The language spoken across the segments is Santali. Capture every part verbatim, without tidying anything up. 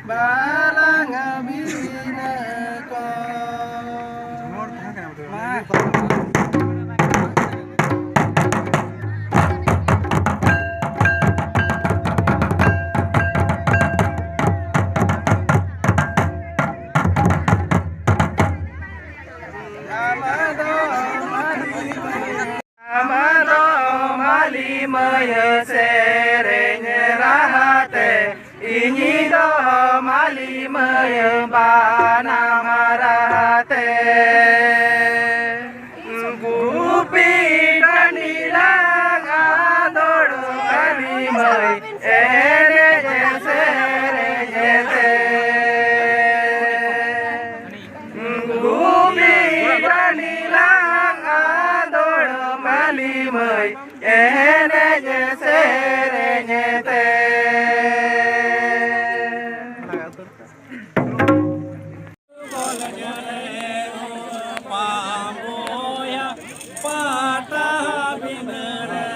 ᱵᱟᱞᱟᱝ ᱵᱤᱱᱟᱹ ᱠᱚ᱾ ᱟᱢ ᱫᱚ ᱢᱟᱹᱞᱤ ᱢᱟᱹᱭ ᱥᱮᱨᱮᱧ ᱨᱟᱦᱟᱛᱮ, ᱤᱧ ᱫᱚ ᱢᱟᱹᱞᱤ ᱢᱟᱹᱭ ᱵᱟᱱᱟᱢ ᱨᱟᱦᱟᱛᱮ᱾ ᱜᱩᱯᱤ ᱴᱟᱺᱰᱤ ᱞᱟᱝ ᱟᱸᱫᱳᱲ ᱢᱟᱹᱞᱤ ᱢᱟᱹᱭ ᱮᱱᱮᱡ ᱥᱮᱨᱮᱧ ᱛᱮ᱾ ᱜᱩᱯᱤ ᱴᱟᱺᱰᱤ ᱞᱟᱝ ᱟᱸᱫᱳᱲ ᱢᱟᱹᱞᱤ ᱢᱟᱹᱭ ᱮᱱᱮᱡ ᱥᱮᱨᱮᱧ ᱛᱮ᱾ ᱯᱟᱴᱟ ᱵᱤᱱ ᱨᱮ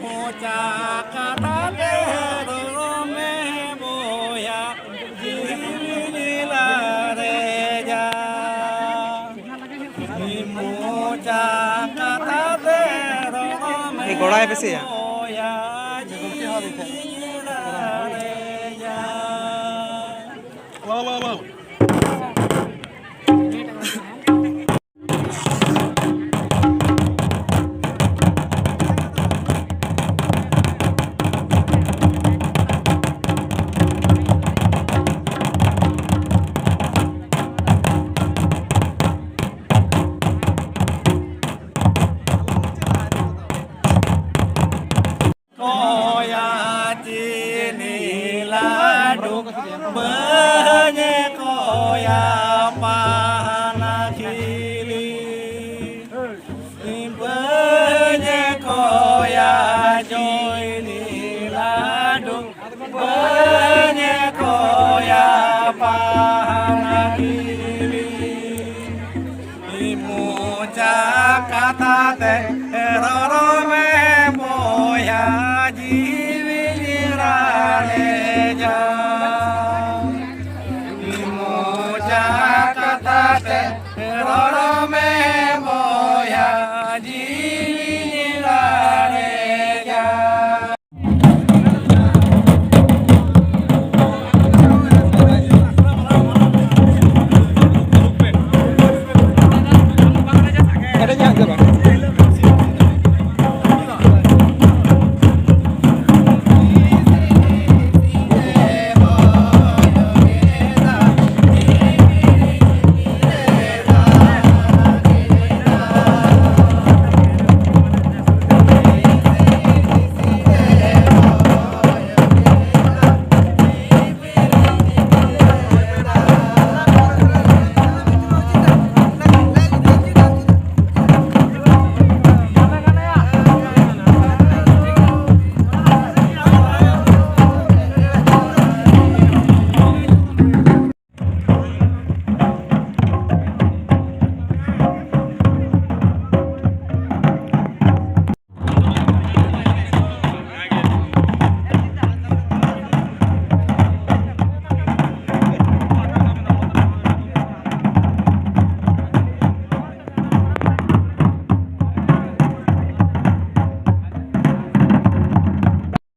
ᱢᱚᱪᱟ ᱠᱟᱛᱷᱟ ᱛᱮ ᱨᱚᱲ ᱢᱮ ᱵᱚᱭᱦᱟ, ᱡᱤᱣᱤ ᱞᱤᱞᱟ ᱨᱮ ᱡᱟ᱾ ᱢᱚᱪᱟ ᱠᱟᱛᱷᱟ ᱛᱮ ᱨᱚᱲ ᱢᱮ ᱮ, ᱜᱚᱲᱟᱭ ᱯᱮᱥᱮᱭᱟ᱾ ᱵᱚᱭᱦᱟ, ᱡᱤᱣᱤ ᱞᱤᱞᱟ ᱨᱮ ᱡᱟ᱾ ᱠᱚᱭᱟ ᱪᱤᱱᱤ ᱞᱟᱹᱰᱩ, ᱵᱟᱹᱧ ᱠᱚᱭᱟ ᱯᱟᱱ ᱠᱷᱤᱞᱤ, ᱵᱟᱹᱧ ᱠᱚᱭᱟ ᱪᱤᱱᱤ ᱞᱟᱹᱰᱩ, ᱵᱟᱹᱧ ᱠᱚᱭᱟ ᱯᱟᱱ ᱠᱷᱤᱞᱤ᱾ ᱢᱚᱪᱟ ᱠᱟᱛᱷᱟ ᱛᱮ ᱨᱚᱲ ᱢᱮ ᱵᱚᱭᱦᱟ, ᱡᱤᱣᱤ ᱤᱧᱟ᱾